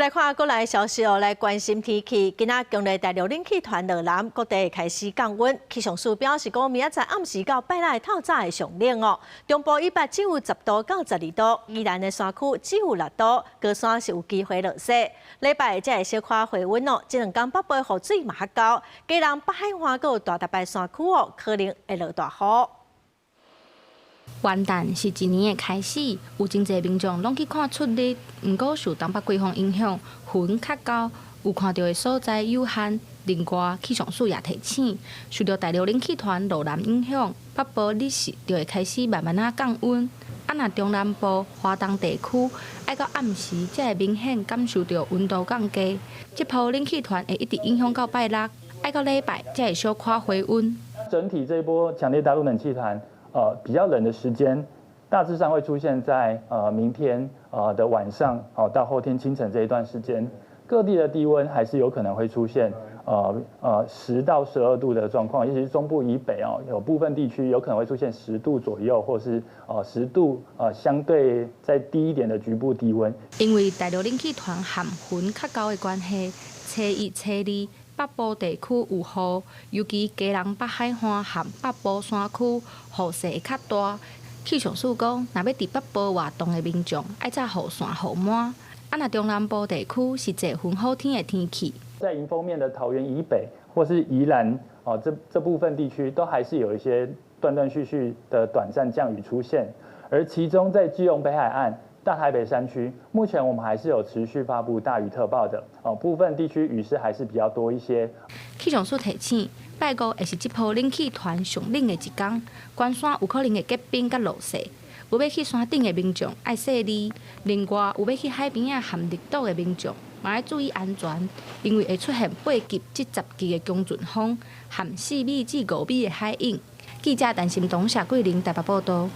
來看國內消息哦，來關心天氣。今仔強烈大陸冷氣團落南，各地開始降溫。氣象署表示講，明仔載暗時到拜六透早會上冷哦。中部以北只有10度到12度，宜蘭的山區只有6度，高山是有機會落雪。禮拜才會小可回溫哦。這兩工北部雨水嘛較夠，基隆北海岸閣有大台北山區哦，可能會落大雨。元旦是一年的開始，有真濟民眾攏去看出日，毋過受東北季風影響，雲較厚，有看著的所在有限。另外，氣象署也提醒，受著大陸冷氣團落南影響，北部日時就會開始慢慢仔降溫。啊，若中南部、華東地區，愛到暗時才會明顯感受著溫度降低。這波冷氣團會一直影響到拜六，愛到禮拜才會小可回溫。整體這一波強烈大陸冷氣團，比較冷的時間，大致上會出現在明天的晚上，哦到後天清晨這一段時間，各地的低溫還是有可能會出現10到12度的狀況，尤其是中部以北哦，有部分地區有可能會出現十度左右，或是十度相對再低一點的局部低溫。因為大陸冷氣團含雲較厚的關係，初一、初二北部地區有雨，尤其基隆北海岸和北部山區雨勢會較大。氣象署講，若欲佇北部活動的民眾，愛紮雨傘、雨帽。啊，若中南部地區是濟雲好天的天氣。在迎風面的桃園以北或是宜蘭哦，這部分地區都還是有一些斷斷續續的短暫降雨出現，而其中在基隆北海岸、大台北山區，目前我們還是有持續發布大雨特報的哦，部分地區雨勢還是比較多一些。氣象署提醒，拜五會是這波冷氣團上冷的一工，懸山有可能會結冰佮落雪。有欲去山頂的民眾愛細膩，另外有欲去海邊仔和綠島的民眾嘛愛注意安全，因為會出現8級至10級的強陣風，和4米至5米的海湧。記者陳心東、謝桂玲台北報道。